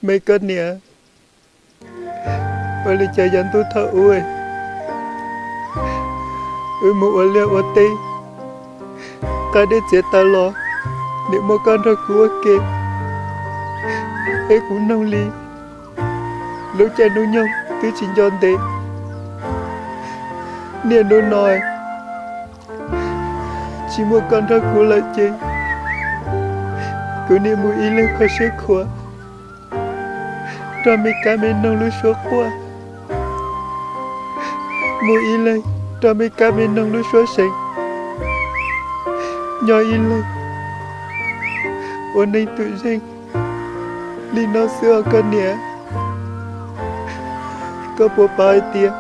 Me koj niam, ua li cas yav ntuj thaum ub wb mus ua liaj ua teb, qab dej txiav taws los, niam muaj koj nrog kuv ua ke, es kuv noog li lub caij hnub nyoog twb tsis nco ntev. Niaj hnub no tsis muaj koj nrog kuv lawm ces kuv niaj mus ib leeg kho siab khuav, rau me kab me noog lub suab quaj, mus ib leeg rau me kab me noog lub suab seev, nyob ib leeg ua neeg tum zeej li no xwb os koj niam. Koj puas paub hais tias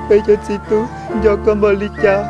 peb cov txiv tub nco koj npaum li cas?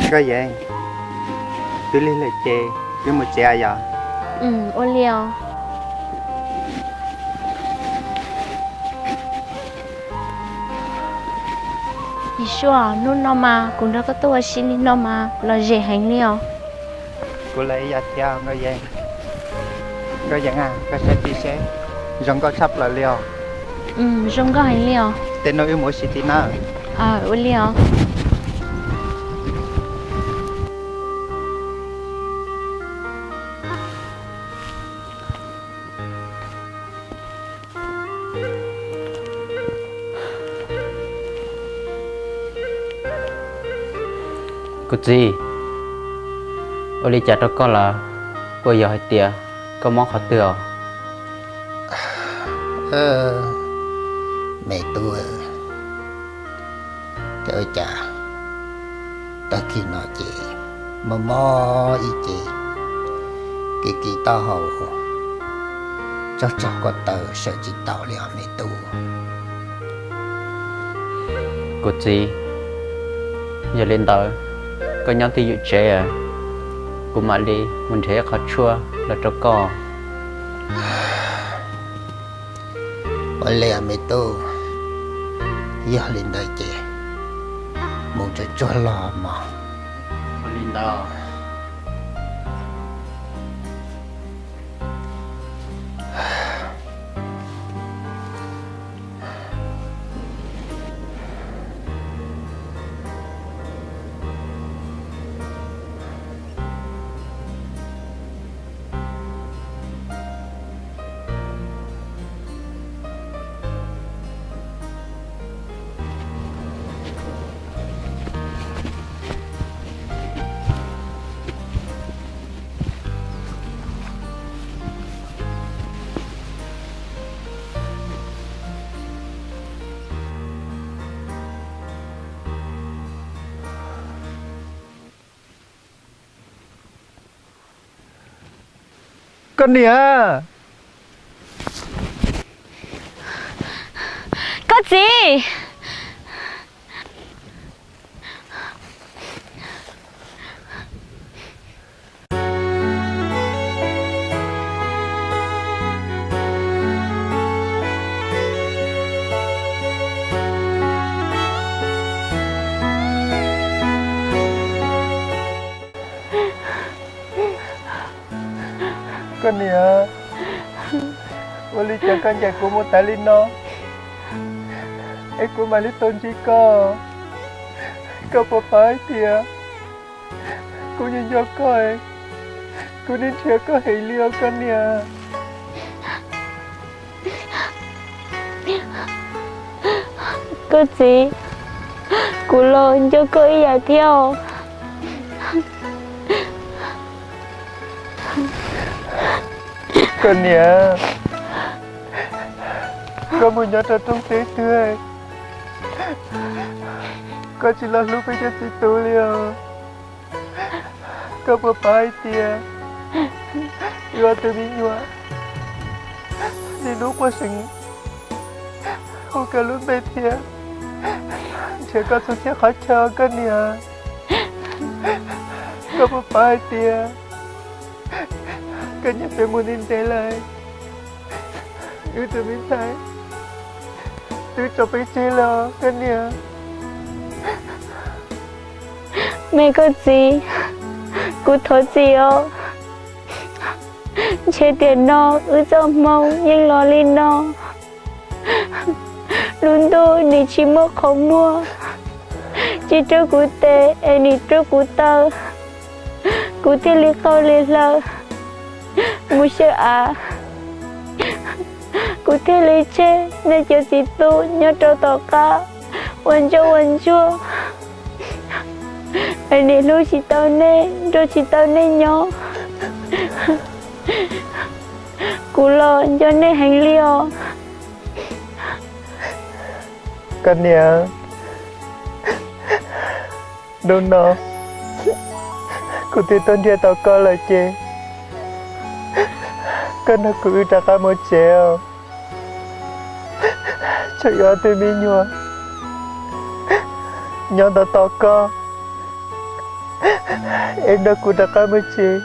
Nkauj Yeev, twb lig lawm ces wb mus tsev yom? Ua li os. Yis Suaj, hnub no mas kuv nrog koj tuaj ua si li no mas lom zem heev li os. Kuv los ib yam thiab Nkauj Yeev. Nkauj Yeev, koj saib tib seb, zoo nkauj tshaj plaws li os. Zoo nkauj heev li os. Tej no wb mus ua si tim na. Ua li os. Kuv txiv, ua li cas rau koj lawm? Puas yog hais tias koj mob qhov twg os? Me tub, ua cas tag kis no ces mob mob ib ce, kis kis taub hau, tsaug tsaug ko taw sawv tsis tau li os me tub. Kuv txiv, yog li ntawd koj nyob twj ywm tsev, kuv mam li mus nrhiav ib qho tshuaj los rau koj. Ua li me tub, yog li ntawd ces mus tsuag tsuag los mog. Ua li ntawd. Koj niam! Koj txiv! Koj niam, ua li cas koj ncaim kuv mus tas li no, es kuv mam li tau ntsib koj? Koj puas paub hais tias kuv nco nco koj, kuv niaj nrhiav koj heev li os koj niam. Koj txiv, kuv los nco koj ib yam thiab os. Koj niam, koj mus nyob rau rooj teb twg, koj tsis los hlub peb cov txiv tub li os. Koj puas paub hais tias wb ob tug me nyuam niaj hnub quaj seev hu koj lub npe thiab nrhiav koj txhua txhia qhov chaw, koj niam? Koj puas paub hais tias koj niam peb mus ntev ntev lawm, wb tus me ntxhais twb tso peb tseg lawm, koj niam? Me koj txiv, kuv thov txim os. Ntshe tiam no wb txoj hmoo yeej los li no. Lub ntuj nim tsis muaj qhov muag, tsis rub kuv tes es nim rub kuv taw, kuv thiaj li qaug li hlaws mus xyaw av. Kuv thiaj li tseg nej cov txiv tub nyob rau tom qab ua ntsuag ua ntsuag, es nim hlub tsis tau nej, nrog tsis tau nej nyob. Kuv los nco nej heev li os. Koj niam, hnub no kuv twb tuaj nrhiav tau koj lawm ces koj nrog kuv wb rov qab mus tsev os. Tseem yuav ob tug me nyuam nyob ntawm tos koj, es nrog kuv rov qab mus tsev,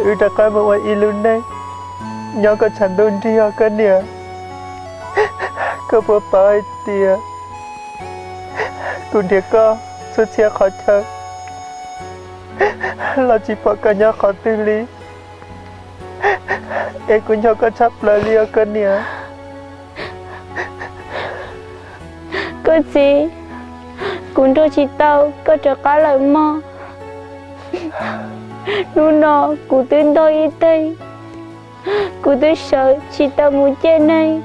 wb rov qab mus ua ib lub neej nyob kom tshav ntuj nrig os koj niam. Koj puas paub hais tias kuv nrhiav koj txhua txhia qhov chaw los tsis pom koj nyob qhov twg li, es kuv nco koj tshaj plaws li os koj niam. Koj txiv, kuv nrog tsis tau koj rov qab lawm mog. Hnub no kuv twb ntog ib teeg, kuv twb sawv tsis tau mus ciaj neeg.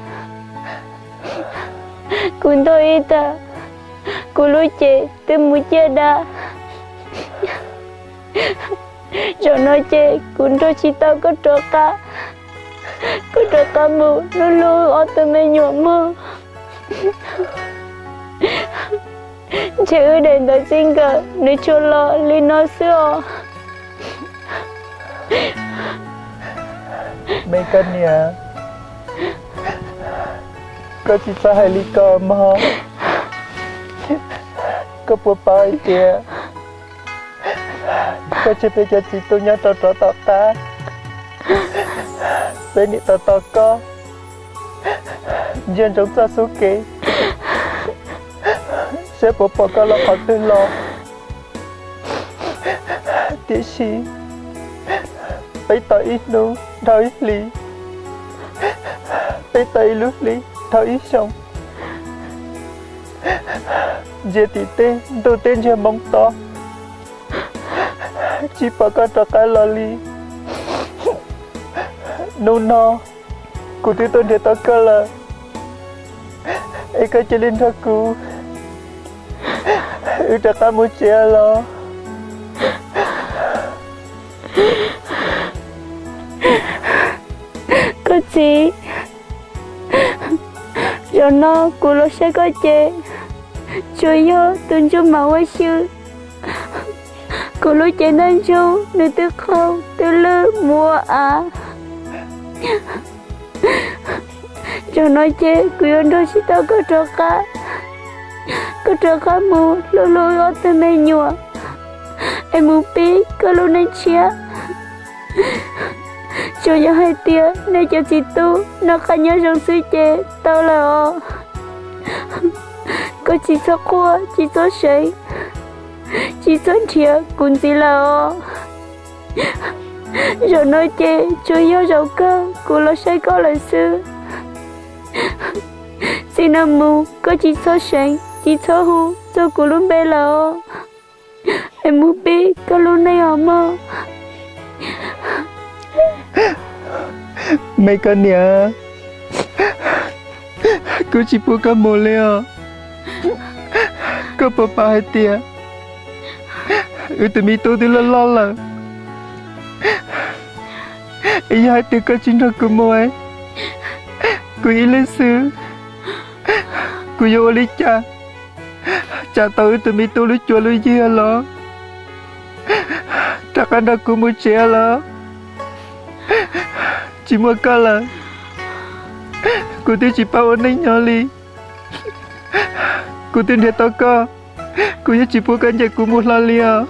Kuv ntog ib tag, kuv lub cev twb mus ciaj dab. Zaum no ces kuv nrog tsis tau koj rov qab, koj rov qab mus hlub hlub ob tug me nyuam mog. Ntshe wb daim ntawv txij nkawm nws tsuas los li no xwb os. Me koj niam, koj tsis txhob hais li ko mog. Koj puas paub hais tias koj tseg peb cov txiv tub nyob rau rov tom qab, peb niam tos tos koj ntsia ntsoov txoj xub kev saib puas pom koj los qhov twg los. Tiam sis peb tos ib hnub dhau ib hlis, peb tos ib lub hli dhau ib xyoo, ntsia tim tej ntuj teb ntsiag moo to, tsis pom koj rov qab los li. Hnub no kuv twb tuaj nrhiav tau koj lawm, es koj cia li nrog kuv wb rov qab mus tsev los. Koj txiv, zaum no kuv los saib koj ces tsuas yog tus ntsuj mam ua si. Kuv lub cev ntaj ntsug nws twb qaug twb lwj mus ua av. Zaum no ces kuv yuav nrog tsis tau koj rov qab, koj rov qab mus hlub hlub ob tug me nyuam, es mus pib koj lub neej tshiab. Tsuas yog hais tias nej cov txiv tub noj qab nyob zoo xwb ces tau lawm os. Koj tsis txhob quaj, tsis txhob seev, tsis txhob nrhiav kuv ntxiv lawm os. Zaum no ces tsuas yog zaum kawg kuv los saib koj lawm xwb. Txij no mus koj tsis txhob seev, tsis txhob hu txog kuv lub npe lawm os. Es mus pib koj lub neej os mog. Me koj niam, kuv tsis pub koj mus li os. Koj puas paub hais tias wb tus me tub twb loj loj lawm, Es yog hais tias koj tsis nrog kuv mus, kuv ib leeg xwb, kuv yuav ua li cas tsam tau wb tus me tub lub cuab lub yig los? Rov qab nrog kuv mus tsev los? Tsis muaj koj lawm, kuv twb tsis paub ua neej nyob li. Kuv twb nrhiav tau koj, kuv yeej tsis pub koj ncaim kuv mus hlo li os.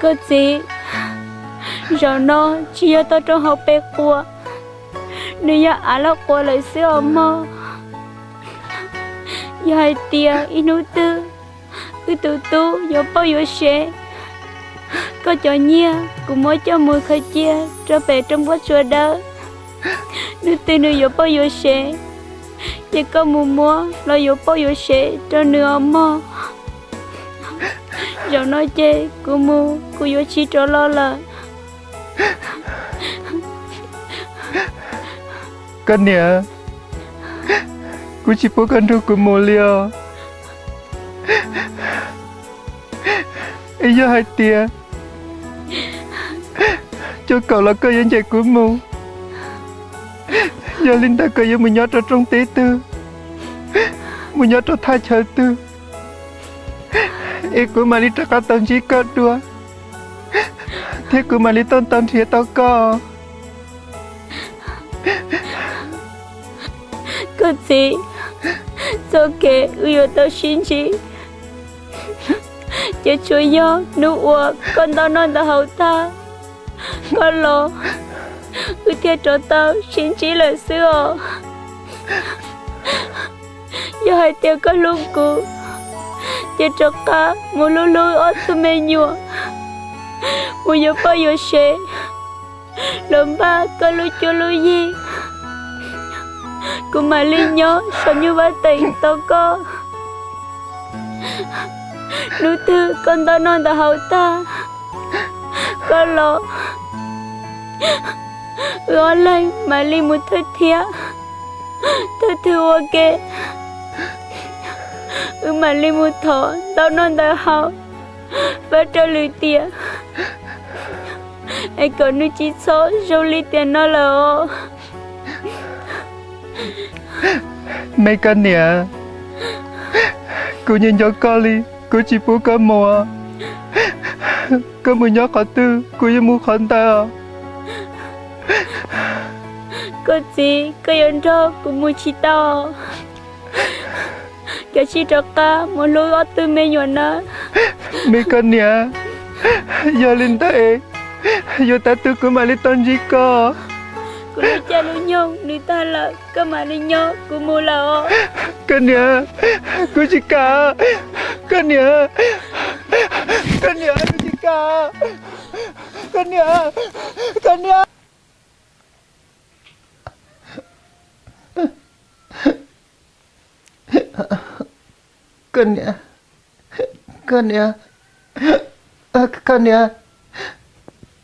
Koj txiv, zaum no tsis yog toj roob hauv pes quas, nws yog av loj quas lawm xwb os mog. Yog hais tias ib hnub twg wb tus tub yuav pauj yuav sev, koj cov nyiaj kuv muab coj mus khaws cia rau pem roob pob tsuas dawb. Hnub twg nws yuav pauj yuav sev, ces koj mus muab los yuav pauj yuav sev rau nws os mog. Zaum no ces kuv mus, kuv yuav tsis rov los lawm. Koj niam, kuv tsis pub koj nrog kuv mus li os. Es yog hais tias cuaj kaum los koj yuav ncaim kuv mus, yog li ntawd koj yuav mus nyob rau rooj teb twg, mus nyob rau thaj chaw twg, es kuv mam li rov qab tau ntsib koj dua, thiab kuv mam li tau tau nrhiav tau koj. Koj txiv, txoj kev wb yuav tau sib ntsib, ces tsuas yog hnub uas koj ntau noj ntau haus tag, koj los, wb thiaj rov tau sib ntsib lawm xwb os. Yog hais tias koj hlub kuv, ces rov qab mus hlub hlub ob tug me nyuam, mus yuav poj yuav sev los npaj koj lub cuab lub yig. Kuv mam li nyob saum nyuj vaj teem tos koj. Hnub twg koj ntau noj ntau haus tag, koj los, wb ob leeg mam li mus thawj thiab, thawj thwj ua ke, wb mam li mus thov ntau noj ntau haus, fab rau lwm tiam, es kom nws tsis txhob zoo li tiam no lawm os. Me koj niam, kuv nyob nco koj li, kuv tsis pub koj mus. Koj mus nyob qhov twg, kuv yuav mus qhov ntawd os. Koj txiv, koj yuav nrog kuv mus tsis tau, kav tsij rov qab mus hlub ob tug me nyuam nawb. Me koj niam, yog li ntawd, yuav tav twg kuv mam li tau ntsib koj. Kuv lub caij lub nyoog nws tag lawm, koj mam li nyob, kuv mus lawm os. Koj niam, kuv tsis kam. Koj niam, koj niam, kuv tsis kam. Koj niam, koj niam. Koj niam, koj niam, koj niam,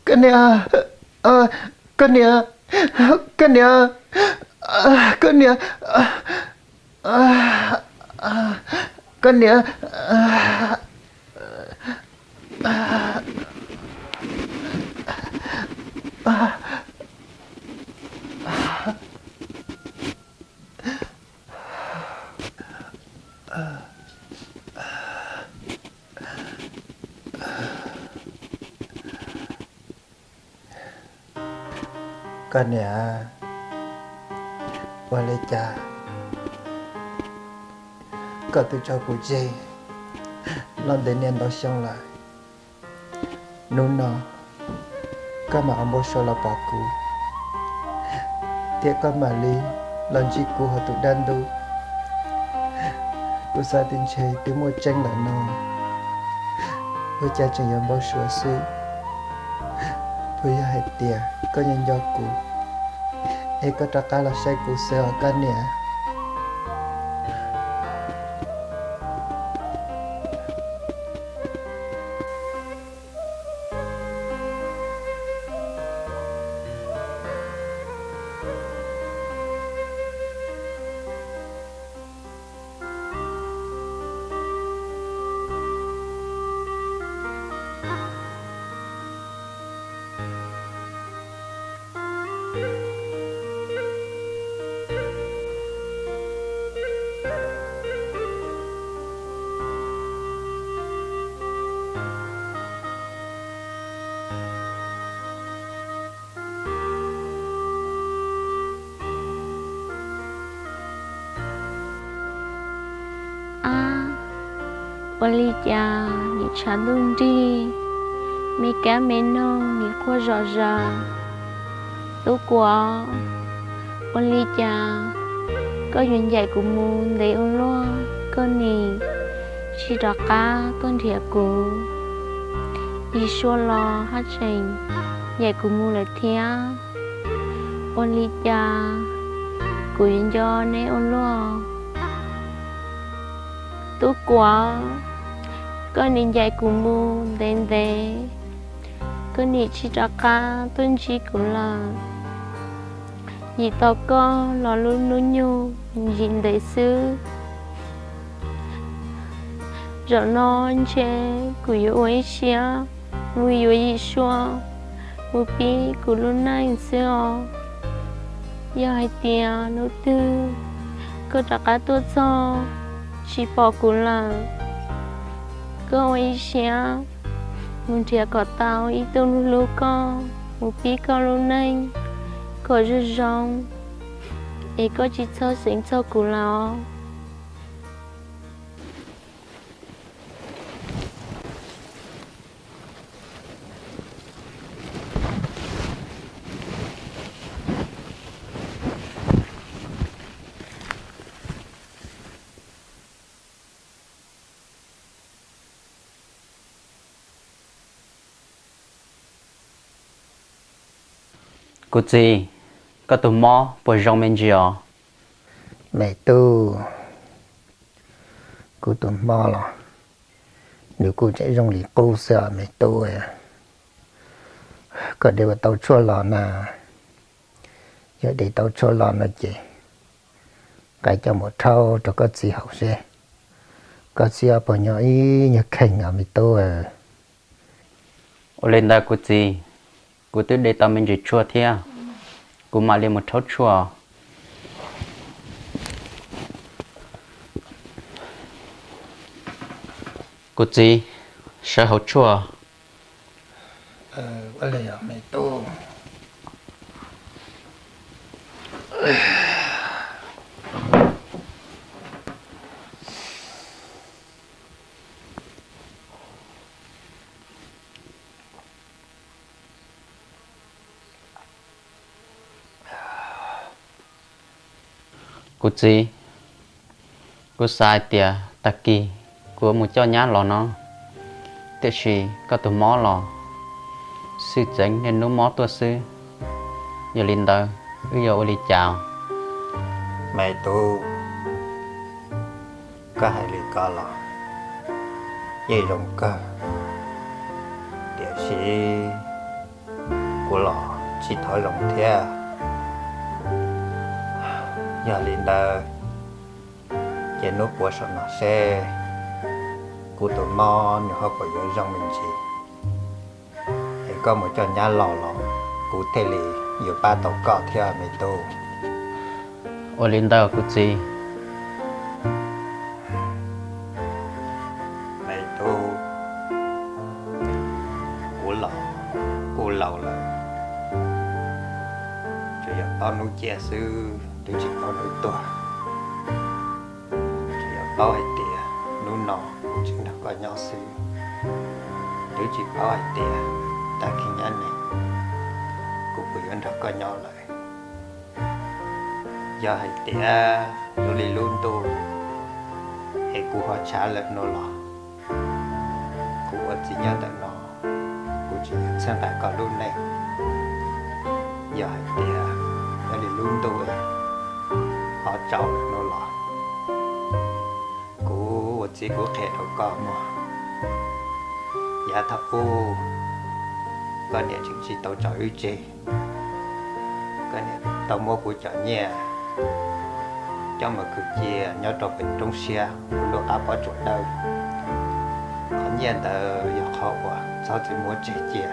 koj niam, koj niam, koj niam, koj niam, koj niam. Koj niam, ua li cas koj twb tso kuv tseg los ntev niaj ntau xyoo lawm? Hnub no koj mam ua npau suav los pom kuv, thiab koj mam li los ntsib kuv hauv tus dab ntub. Kuv xav tias ntshe twb muaj tseeb lawm no, ua cas tseem yuav npau suav xwb. Puas yog hais tias koj nyob nco kuv, es koj rov qab los saib kuv xwb os koj niam? Ua li cas nim tshav ntuj nrig, me kab me noog nim quaj zom zaws? Tub Kuam, ua li cas koj yuav ncaim kuv mus ntev ua luaj, koj nim tsis rov qab tuaj nrhiav kuv? Yim Sua los haj tseem ncaim kuv mus lawm thiab. Ua li cas kuv yuav nco neb ua luaj? Tub Kuam, koj nim ncaim kuv mus ntev ntev, koj nim tsis rov qab tuaj ntsib kuv lawm. Yim tau koj los lub hnub nyoog yim ntev xwb. Zaum no ntshe kuv yuav ua ib siab mus yuav Yim Sua mus pib kuv lub neej xwb os. Yog hais tias hnub twg koj rov qab tuaj txog tsis pom kuv lawm, koj ua ib siab mus nrhiav kom tau ib tug hlub koj mus pib koj lub neej kom zoo zoo, es koj tsis txhob xeev txog kuv lawm os. Kuv txiv, koj tus mob puas zoo me ntsis os? Me tub, kuv tus mob los nws kuj tseem zoo li qub xwb os me tub. Koj de ua tau tshuaj los na, yog de tau tshuaj los no ces nqa coj mus rhaub rau koj txiv haus seb koj txiv puas nyob ib nyuag kheej os me tub. Ua li ntawd kuv txiv, kuv twb de tau me ntsis tshuaj thiab, kuv mam li mus rhaub tshuaj. Kuv txiv, sawv haus tshuaj. Kuv txiv, kuv xav hais tias tag kis kuv yuav mus coj nyab los no, tiam sis koj tus mob los xwm txheej niaj hnub mob tuaj xwb, yog li ntawd wb yuav ua li cas? Me tub, koj hais li ko los yeej zoo kawg, tiam sis kuv los tsis thov zoo thiab. Yog li ntawd, ces hnub puav saum no seb kuv tus mob nws ho puas yuav zoo me ntsis, es koj mus coj nyab los los kuv thiaj li yuav pab tau koj thiab me tub. Ua li ntawd kuv txiv. Me tub, kuv los kuj laus lawm, tsuas yog paub hnub ciaj xwb twb tsis paub hnub tuag. Tsuas yog paub hais tias hnub no kuv tseem nrog koj nyob xwb, twb tsis paub hais tias tag kis nyab nees kuv puas yuav nrog koj nyob lawm. Yog hais tias lub li lub ntuj es kuv ho tshav lawm no los, kuv ua txiv nyob ntawm no, kuv tsis txhawj nqa koj lub neej. Yog hais tias lub li lub ntuj ho tsaus lawm no los, kuv ua txiv kuv qhia rau koj mog. Yav thaum ub koj niam tseem tsis tau tso wb tseg, koj niam tau muab kuv cov nyiaj coj mus khwv cia nyob rau pem roob siab ua lub qab pob tsuas dawb. Qhov nyiaj ntawd yog qhov uas txhob txwm muab tseg cia,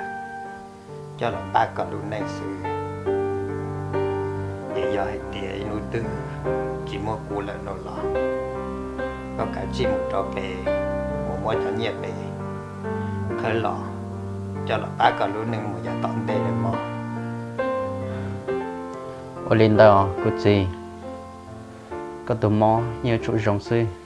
coj los pab koj lub neej xwb. Es yog hais tias ib hnub twg tsis muaj kuv lawm no los, koj kav tsij mus rau pem, mus muab cov nyiaj pem khawb los, coj los pab koj lub neej mus yav tom ntej lawm mog. Ua li ntawd kuv txiv, koj tus mob yeej yuav tsum zoo xwb.